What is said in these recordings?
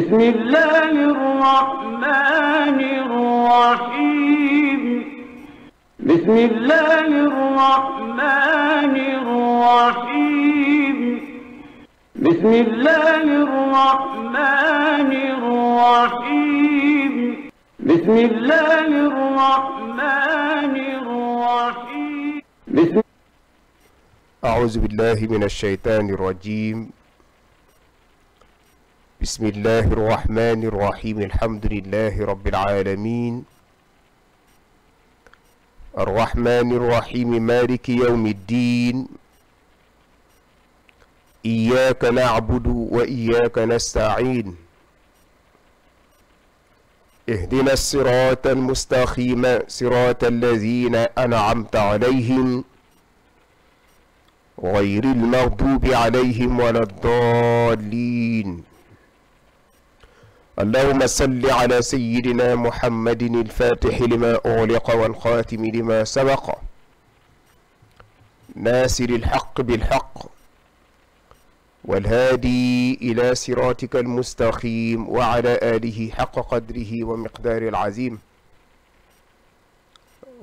بسم الله الرحمن الرحيم بسم الله الرحمن الرحيم بسم الله الرحمن الرحيم بسم الله الرحمن الرحيم أعوذ بالله من الشيطان الرجيم. بسم الله الرحمن الرحيم. الحمد لله رب العالمين الرحمن الرحيم مالك يوم الدين إياك نعبد وإياك نستعين اهدنا الصراط المستقيم صراط الذين أنعمت عليهم غير المغضوب عليهم ولا الضالين. اللهم صل على سيدنا محمد الفاتح لما أغلق والخاتم لما سبق ناصر الحق بالحق والهادي إلى صراطك المستقيم وعلى آله حق قدره ومقدار العظيم.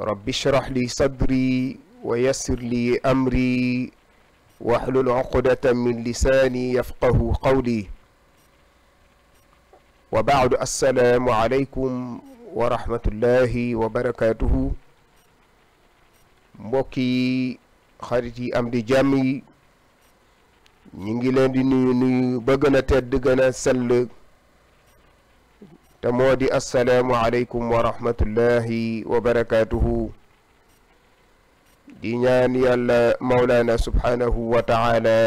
رب اشرح لي صدري ويسر لي أمري واحلل عقدة من لساني يفقه قولي. وبعد السلام عليكم ورحمة الله وبركاته. mbokki xarit yi am di jàmm yi ñu ngi leen di nuyu ba gën a tedd gën a sell te moo di assalaamu aleykum wa rahmatullahi wa barakatuhu. di ñaan yàlla mawlaana subhanahu wa taala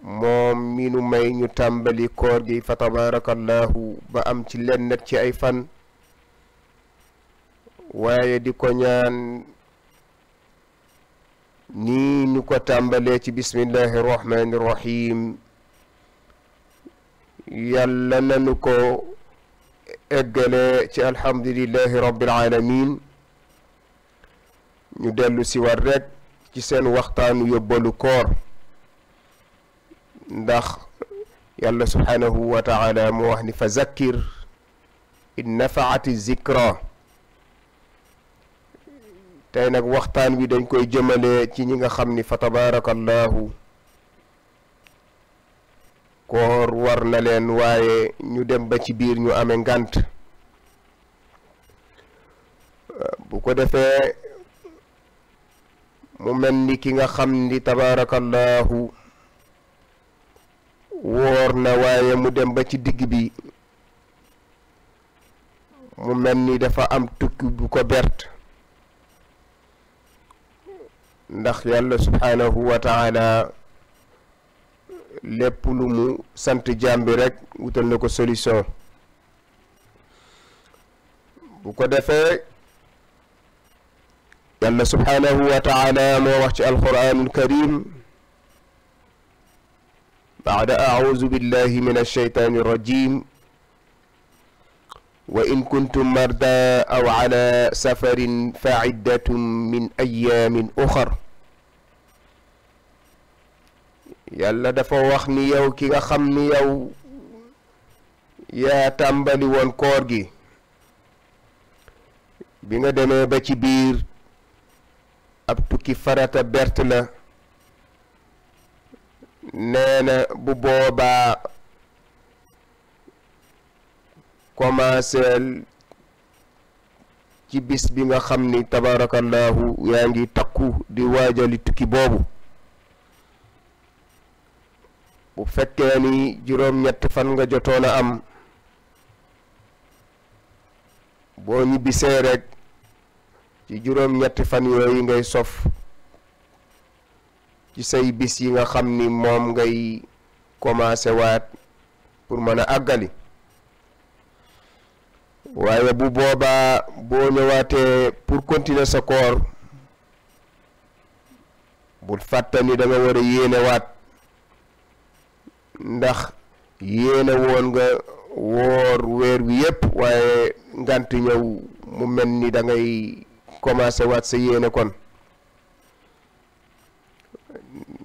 moom mi nu may ñu tàmbali koor gi fa tabarakallahu ba am ci lenn ci ay fan, waaye di ko ñaan nii ñu ko tàmbalee ci bismillahi rahmani rahim yàlla nanu ko eggale ci alhamdulillahi rabbil alamin. ñu dellu si war rek ci seen waxtaanu yóbbalu koor, ndax yàlla subhanahu wa taala moo wax ni fa zakkir in nafaati zikra. tey nag waxtaan wi dañ koy jëmale ci ñi nga xam ni fa tabarakallahu koor war na leen waaye ñu dem ba ci biir ñu amee ngant. bu ko defee mu mel ni ki nga xam ni tabarakallahu woor na waaye mu dem ba ci digg bi mu mel ni dafa am tukki bu ko bert, ndax yàlla subhanahu wa taala lépp lu mu sant jaam bi rek wutal na ko solution. bu ko defee yàlla subhanahu wa taala moo wax ci alquranul karim baada auzu billahi min alshaytani irrajim wa in kuntum marda aw ala safarin fa iddatun min ayamin uxar. yàlla dafa wax ni yow ki nga xam ni yow yaa tàmbali woon koor gi, bi nga demee ba ci biir ab tukki farata bert la, nee na bu boobaa commenceel ci bis bi nga xam ni tabarakallahu yaa ngi takku di waajali tukki boobu. bu fekkee ni juróom-ñetti fan nga jotoon a am, boo ñibbisee rek ci juróom-ñetti fan yooyu ngay sof ci say bis yi nga xam ni moom ngay commencé waat pour mën a àggali. waaye bu boobaa boo ñëwaatee pour continuer sa koor, bul fàtte ni da nga war a yéene waat, ndax yéene woon nga woor weer wi yépp waaye ngant ñëw mu mel ni da ngay commencé waat sa yéene kon.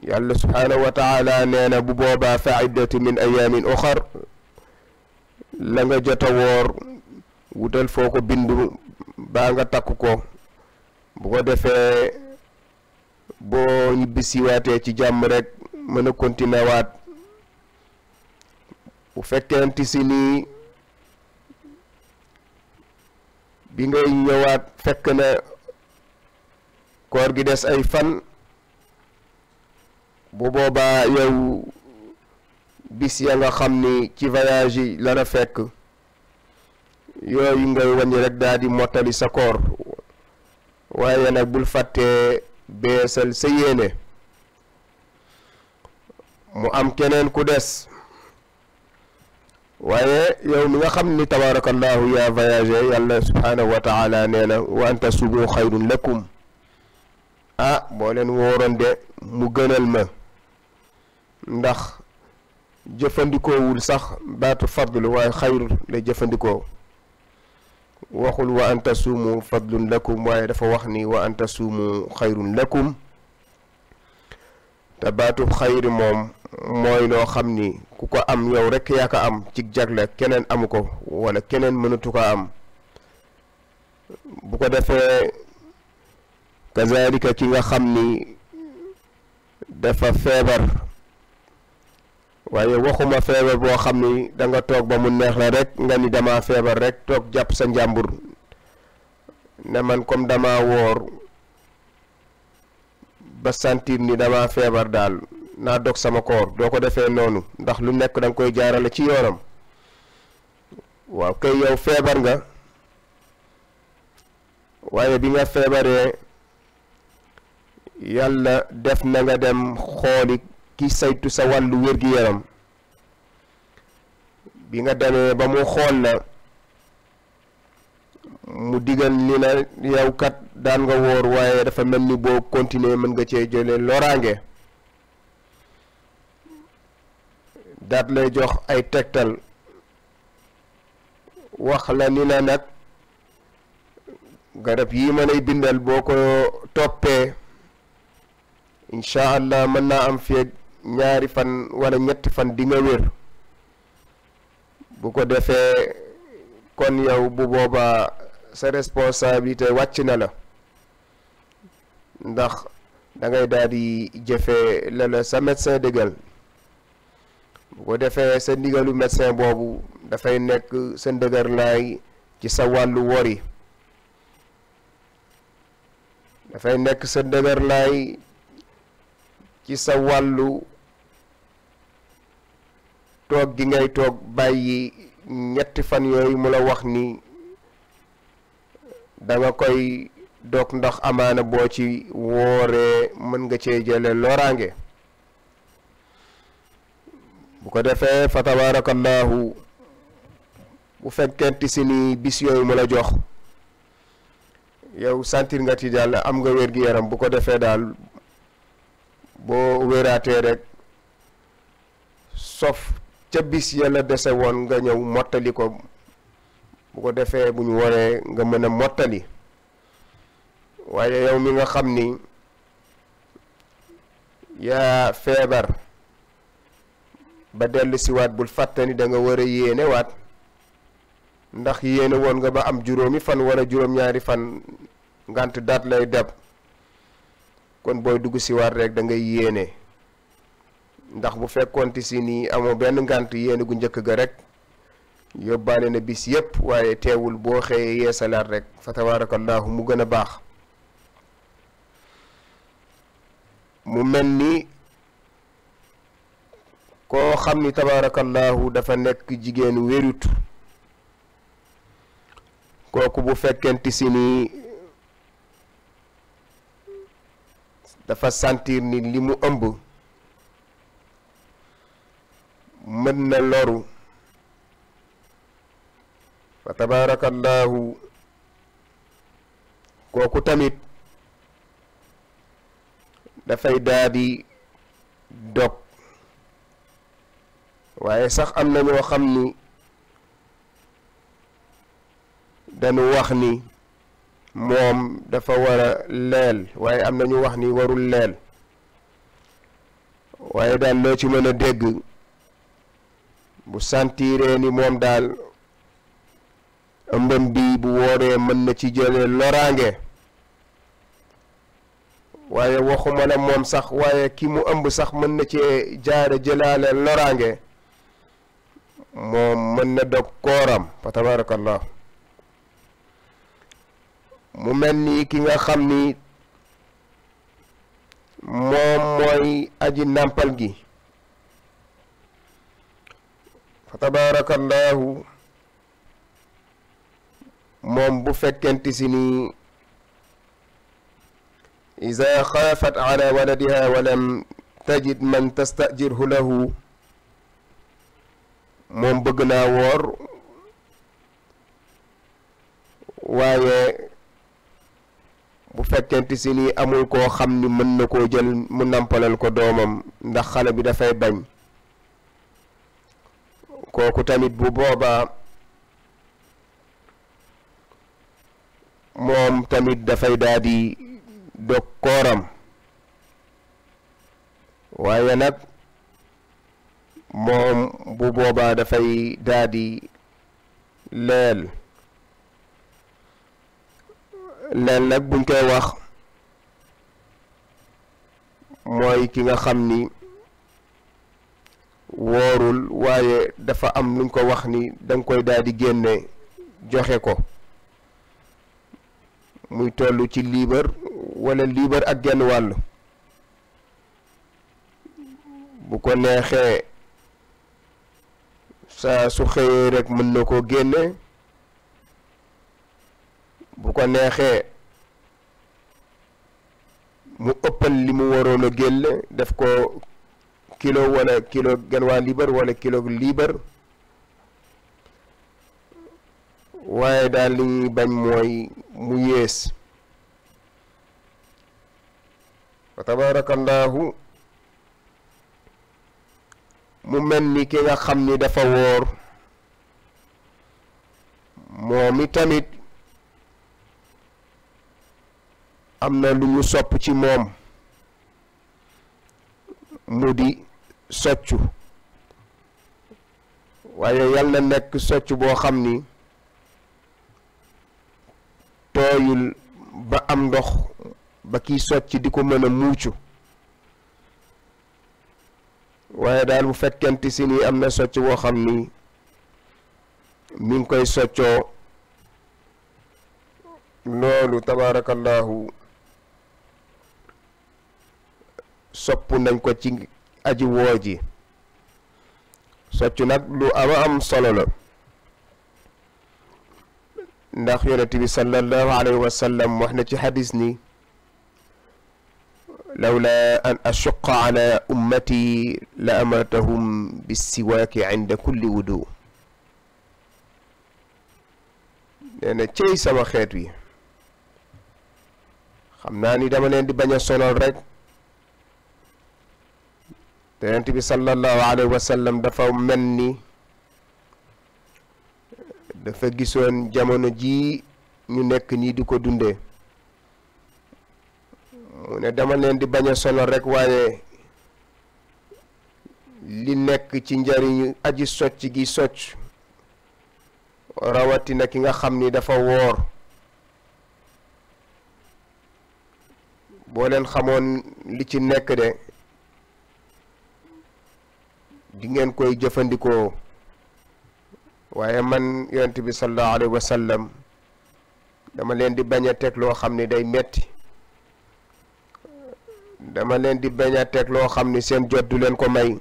yàlla subhanahu wa taala nee na bu boobaa fa iddatu min ayamin uxar la nga jot a woor wutal foo ko bindu baa nga takk ko bu ko defee boo ñibbisiwaatee ci jàmm rek mën a continuer waat bu fekkente si nii bi ngay ñëwaat fekk na koor gi des ay fan bu boobaa yow bis ya nga xam ni ci voyage yi la la fekk yooyu ngay wàññi rek daal di mottali sa koor waaye nag bul fàttee beesal sa yéene mu am keneen ku des waaye yow mi nga xam ni tabarakallahu yaa voyagé yàlla subhanahu wa taala nee na wa an tasuumu xayrun lakum boo leen wooroon de mu gënal ma ndax jëfandikoowul sax baatu fadl waaye xayru la jëfandikoo waxul wa an tasuumu fadlun lakum waaye dafa wax ni wa an tasuumu xayrun lakum te baatu xayri moom mooy loo xam ni ku ko am yow rek yaa ko am ci jagle keneen amu ko wala keneen mënatu ko am bu ko defee kazalika ki nga xam ni dafa feebar waaye waxuma feebar boo xam ni da nga toog ba mu neex la rek nga ni dama feebar rek toog jàpp sa njàmbur ne man comme dama woor ba sentir ni dama feebar daal naa dog sama koor doo ko defee noonu ndax lu nekk da nga koy jaarale ci yoonam waaw kay yow feebar nga waaye bi nga feebaree yàlla def na nga dem xooli ki saytu sa wàllu wér-gi-yaram bi nga demee ba mu xool la mu digal ni la yow kat daan nga woor waaye dafa mel ni boo continuer mën nga cee jëlee loraange daat lay jox ay tegtal wax la ni la nag garab yi ma lay bindal boo ko toppee incha allah mën naa am fii ñaari fan wala ñetti fan di nga wér bu ko defee kon yow bu boobaa sa responsabilité wàcc na la ndax da ngay daal di jëfee la sa médecin dëggal bu ko defee sa ndigalu médecin boobu dafay nekk sa ndëgër laay ci sa wàllu wori dafay nekk sa ndëgër laay ci sa wàllu toog gi ngay toog bàyyi ñetti fan yooyu mu la wax ni da nga koy dog ndax amaana boo ci wooree mën nga cee jële loraange bu ko defee fa tabarakallahu bu fekkente si ni bis yooyu mu la jox yow sentir nga ci daal am nga wér-gi-yaram bu ko defee daal boo wéraatee rek sof ca bis yàlla dese woon nga ñëw mottali ko bu ko defee bu ñu waree nga mën a mottali waaye yow mi nga xam ni yaa feebar ba dellu siwaat bul fàtte ni da nga war a yéene waat ndax yéene woon nga ba am juróomi fan wala juróom-ñaari fan ngant daat lay deb kon booy dugg siwaat rek da ngay yéene ndax bu fekkoonte si nii amoo benn ngant yéene gu njëkk ga rek yóbbaale na bis yépp waaye teewul boo xëyee yeesalaat rek fa tabarakallahu mu gën a baax mu mel ni koo xam ni tabarakallahu dafa nekk jigéenu wérut kooku bu fekkente si ni dafa sentir ni li mu ëmb mën na loru fa tabarakallahu kooku tamit dafay daadi dog waaye sax am na ñoo xam ni dañu wax ni moom dafa war a leel waaye am na ñu wax ni warul leel waaye daal loo ci mën a dégg bu sentiree ni moom daal ëmbam bi bu wooree mën na ci jële loraange waaye waxuma la moom sax waaye ki mu ëmb sax mën na cee jaare jëlaale loraange moom mën na dog kooram fa tabarakallah mu mel ni ki nga xam ni moom mooy aji nàmpal gi fa tabarakallahu moom bu fekkenti si ni iza xaafat ala waladiha walam tajid man tastajirhu lahu moom bëgg naa woor waaye bu fekkenti si ni amul koo xam ni mën na koo jël mu nampalal ko doomam ndax xale bi dafay bañ kooku tamit bu boobaa moom tamit dafay daldi dog kooram waaye nag moom bu boobaa dafay daldi leel nag buñ koy wax mooy ki nga xam ni woorul waaye dafa am luñ ko wax ni danga koy daldi génne joxe ko muy tollu ci liibar walla liibar ak genn wàll bu ko neexee saa su xëyee rekk mën na koo génne bu ko neexee mu ëppal li mu waroon a génne def ko kilo walla kilo genn waa liibar walla kilo liibar waaye daal li ñuy bañ mooy mu yées wa tabarakallahu mu mel ni ki nga xam ni dafa woor moom itamit am na lu ñu sopp ci moom mu di soccu waaye yal na nekk soccu boo xam ni tooyul ba am ndox ba kiy socc di ko mën a muucu waaye daal bu fekkente si ni am na socc boo xam ni mi ngi koy soccoo loolu tabarakallahu sopp nañ ko ci aji woo ji soccu nag lu am solo la ndax yonent bi sallallahu alayhi wa sallam wax na ci xadis ni lawla an ashuqa ala ummati la amartahum bissiwaaki inda kulli wudu nee na cey sama xeet wi xam naa ni dama leen di bañ a sonal rek te yonent bi sallallahu alayhi wa sallam dafa mel ni dafa gisoon jamono ji ñu nekk nii di ko dundee mu ne dama leen di bañ a sonal rek waaye li nekk ci njariñu aji socc gi socc rawatina ki nga xam ni dafa woor boo leen xamoon li ci nekk de di ngeen koy jëfandikoo waaye man yonent bi sallallahu alayhi wa sallam dama leen di bañ a teg loo xam ni day metti dama leen di bañ a teg loo xam ni seen jot du leen ko may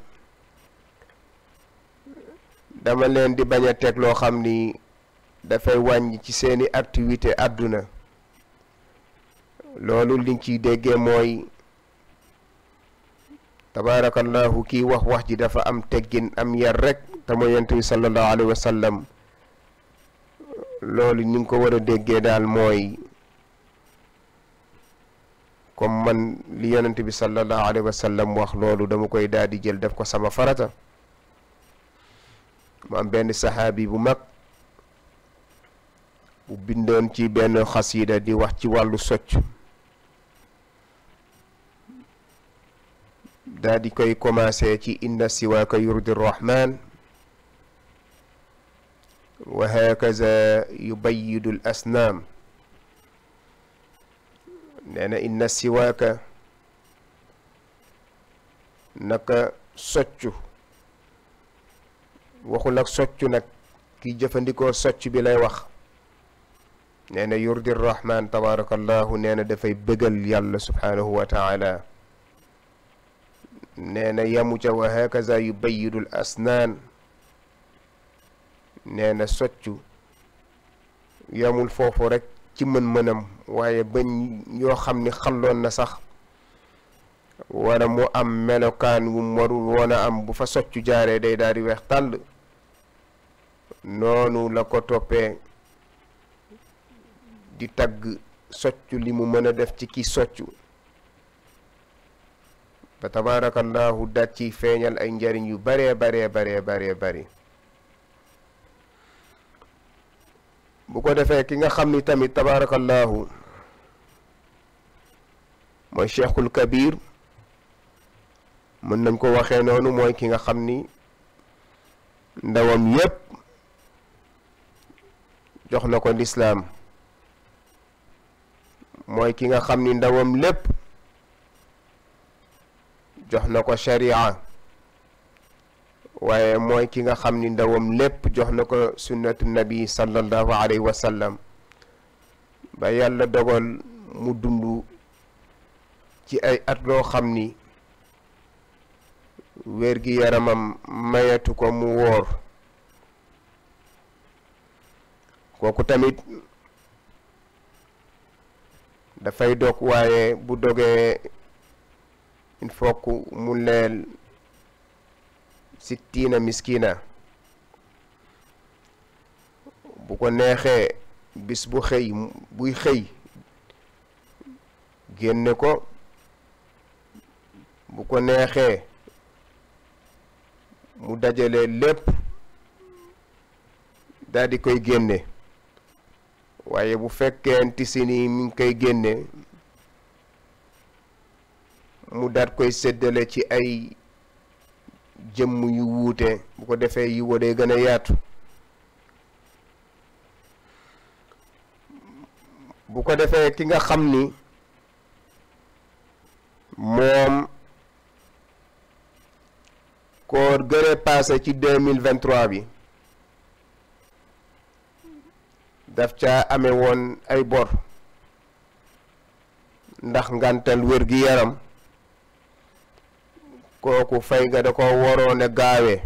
dama leen di bañ a teg loo xam ni dafay wàññi ci seeni activité àdduna loolu liñ ciy déggee mooy tabaarakallahu kii wax ji dafa am teggin am yar rek te mooy yonent bi sallallahu alayhi wa sallam loolu ñu ngi ko war a déggee daal mooy comme man li yonent bi sallallahu alayhi wa sallam wax loolu dama koy daal di jël def ko sama farata mu am benn saxaabi bu mag bu bindoon ci benn xasida di wax ci wàllu socc daal di koy commencé ci inna siwaaka yurdi rahman wa hakaza yubayyidu al asnaam nee na inna siwaaka naka soccu waxul ak soccu nag ki jëfandikoo socc bi lay wax nee na yurdi rahman tabarakallahu nee na dafay bëggal yàlla subhanahu wa taala nee na yamu ca wa hakaza yubayyidu al asnaan nee na soccu yamul foofu rek ci mën-mënam waaye bañ yoo xam ni xalloon na sax wala mu am melokaan wu warul woon a am bu fa soccu jaaree day daal di weex tàll noonu la ko toppee di tagg soccu li mu mën a def ci ki soccu ba tabarakallahu daat ci feeñal ay njariñ yu baree bari bu ko defee ki nga xam ni tamit tabarakallahu mooy cheikhul kabir mën nañ ko waxee noonu mooy ki nga xam ni ndawam yépp jox na ko lislaam mooy ki nga xam ni ndawam lépp jox na ko sharia waaye mooy ki nga xam ni ndawam lépp jox na ko sunnatu nabi sallallahu alayhi wa sallam ba yàlla dogal mu dund ci ay at loo xam ni wér gi yaramam mayatu ko mu wóor kooku tamit dafay dog waaye bu dogee il faut que mu leel 60 miskina bu ko neexee bis bu buy xëy génne ko bu ko neexee mu dajale lépp daal di koy génne waaye bu fekkente si ni mi ngi koy génne mu daat koy séddale ci ay jëmm yu wuute bu ko defee yi wadee gën a yaatu bu ko defee ki nga xam ni moom koor gëre passé ci 2023 bi daf ca amee woon ay bor ndax ngantal wér gi yaram kooku fay ga da ko waroon a gaawee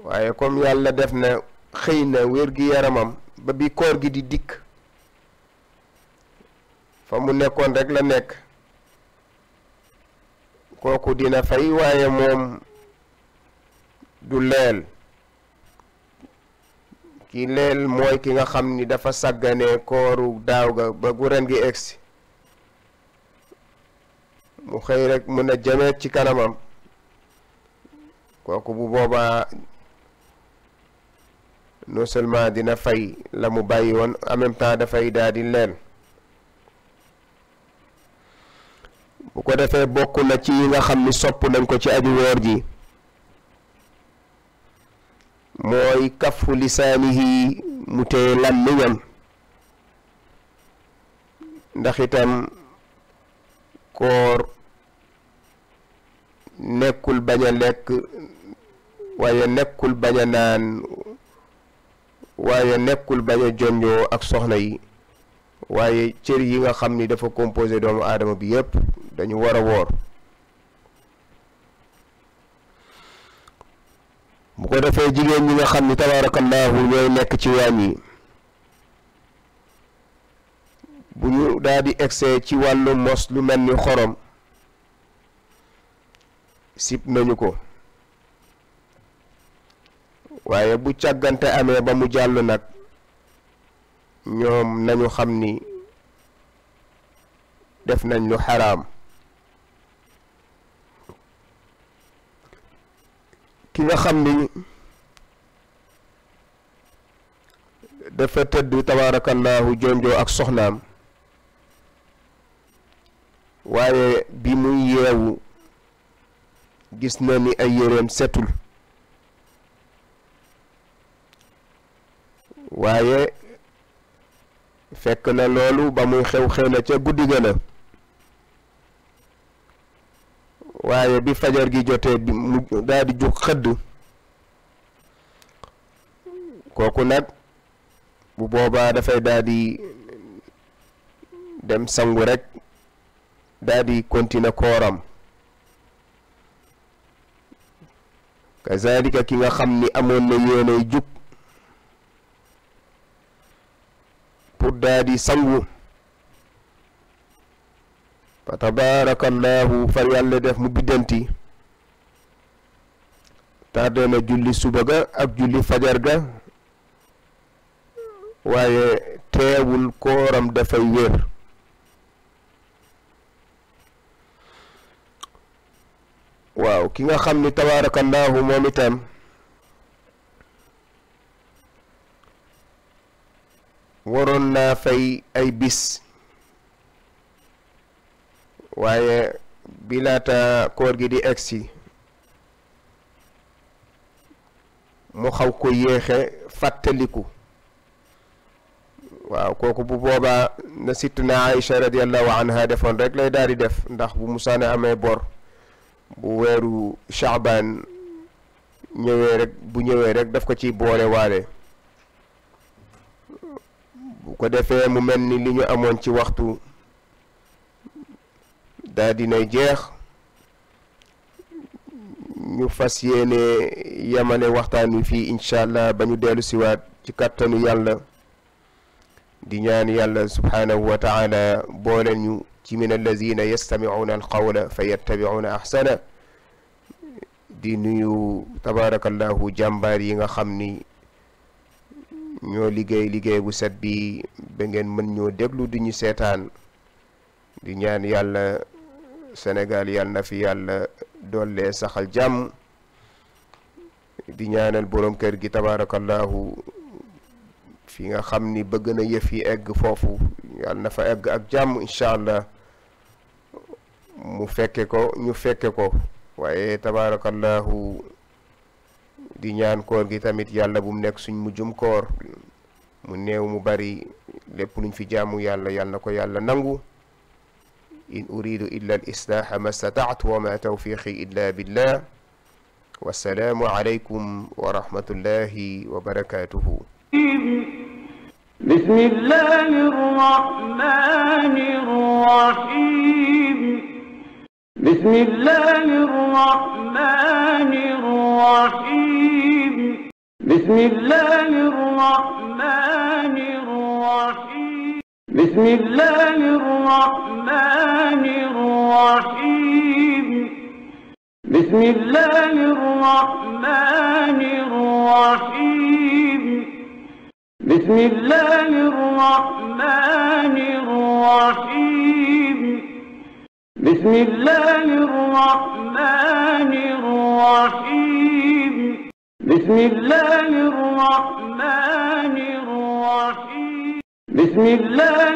waaye comme yàlla def na xëy na wér gi yaramam ba bi koor gi di dikk fa mu nekkoon rek la nekk kooku dina fay waaye moom du leel ki leel mooy ki nga xam ni dafa sàggane kooru daaw ga ba gu ren gi egsi mu xëy rek mën a jameet ci kanamam kooku bu boobaa non seulement dina fay la mu bàyyi woon en même temps dafay daal di leel bu ko defee bokk na ci yi nga xam ni sopp nañ ko ci aju woor ji mooy kafu lisaanihi mu téye làmmiñam ndax itam koor nekkul bañ a lekk waaye nekkul bañ a naan waaye nekkul bañ a jonjoo ak soxna yi waaye cër yi nga xam ni dafa composé doomu aadama bi yépp dañu war a woor bu ko defee jigéen ñi nga xam ni tabaarakallaahu ñooy nekk ci waañ yi bu ñu daal di egsee ci wàllu mos lu mel ni xorom sib nañu ko waaye bu càggante amee ba mu jàll nag ñoom nañu xam ni def nañ lu xaraam ki nga xam ni dafa tëdd tabaarakallaahu jonjoo ak soxnaam waaye bi muy yeewu gis na ni ay yéreem setul waaye fekk na loolu ba muy xew na ca guddi ga la waaye bi fajar gi jotee mu daal di jóg xëdd kooku nag bu boobaa dafay daal di dem sangu rek daal di continuer kooram kazalika ki nga xam ni amoon na yéenay jug pour daal di sangu fa tabarakallahu far yàlla def mu biddanti tardé na julli suba ga ak julli fajar ga waaye teewul kooram dafay wér waaw ki nga xam ni tabarakallahu moom itam waroon naa fay ay bis waaye bi laata koor gi di egsi mu xaw ko yéexe fàttaliku waaw kooku bu boobaa na sittuna Aïcha radiyallahu anha defoon rek lay daal di def ndax bu musaane amee bor bu weeru Shaaban ñëwee rek daf ko ciy boole waale bu ko defee mu mel ni li ñu amoon ci waxtu daa dinay jeex ñu fas yéene yamale waxtaan wi fii incha allah ba ñu dellu siwaat ci kàttanu yàlla di ñaan yàlla subhanahu wa taala boole ñu ci min allazina yastamicuuna alqawla fa yattabicuuna axsana di nuyu tabarakallahu jàmbaar yi nga xam ni ñoo liggéey bu set bi ba ngeen mën ñoo déglu di ñu seetaan di ñaan yàlla Sénégal yàlla na fi yàlla doole saxal jàmm di ñaanal borom kër gi tabarakallahu fi nga xam ni bëgg na yëf yi egg foofu yàlla na fa egg ak jàmm incha allah mu fekke ko ñu fekke ko waaye tabarakallahu di ñaan koor gi tamit yàlla bu mu nekk suñ mujjum koor mu néew mu bari lépp luñ fi jaamu yàlla yàlla na ko yàlla nangu in uridu illa al islaaha ma stata'tu wa ma tawfiqi illa billah wassalaamu alaykum wa rahmatullahi wa barakatuhu بسم الله الرحمن الرحيم بسم الله الرحمن الرحيم بسم الله الرحمن الرحيم بسم الله الرحمن الرحيم بسم الله الرحمن الرحيم بسم الله الرحمن الرحيم بسم الله الرحمن الرحيم بسم الله الرحمن الرحيم بسم الله